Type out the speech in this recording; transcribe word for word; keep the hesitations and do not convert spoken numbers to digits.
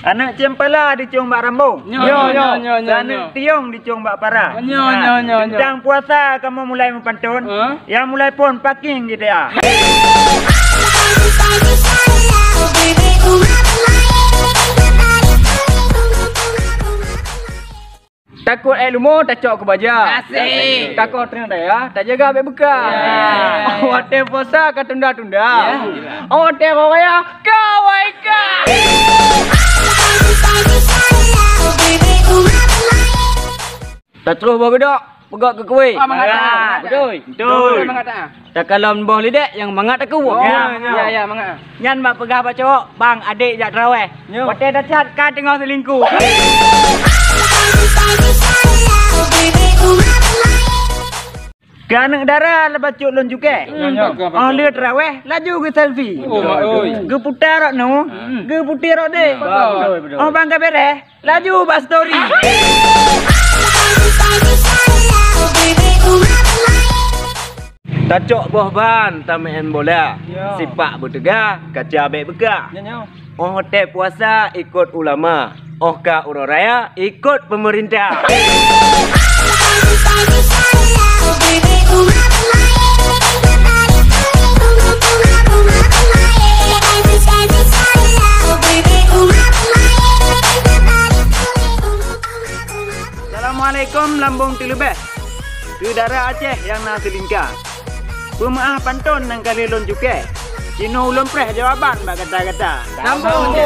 Aneuk ceumpala dicong bak rambong. Nyoe, nyoe, nyoe, nyoe, nyoe. Aneuk tiong dicong bak para. Nyoe, nyoe, nyoe, nyoe. Teuntang puasa kamoe mulai meupanton. Hah? Nyang mulai phon parking G T A. Takot ék lumo tacok keu baja. Asik. Takot teungoh raya tajaga bèk beuka. Ya. Watèe puasa ka tunda-tunda. Ya. Watèe raya ka wai ka. Tatroh boh geudok, peugöt keu kuweh. Ah, mangat. Beutôi. Beutôi. Mangat. Takalon boh lidek nyang mangat takue. Oh, ya, ya, mangat. Nyan bak peugah bak cowok, "Bang, adek jak taraweh." Nyo. Watèe tachat ka teungoh selingkuh. Keu aneuk dara leubeh cut lôn cukée. Nyo, nyo. Oh, lheueh taraweh, laju geu selfie. Oh, mak oi. Geuputar rot nu, hmm, geuputar rot deh. Betul, betul. Oh, bang ka bereh. Laju bak story. Tacok boh ban tameu'en bola. Ya. Sipak beuteuga, kaca bèk beuka. Ya, ya. Óh watèe puasa ikot ulama, óh ka uroe raya ikot peumeurintah. Assalamualaikum lambông teuleubeh. Keu dara Aceh nyang na seulingka. Peumeu'ah panton nyang ka lheueh lôn cukée. Jinoe ulôn preh jawaban bak gata-gata. Sambung je.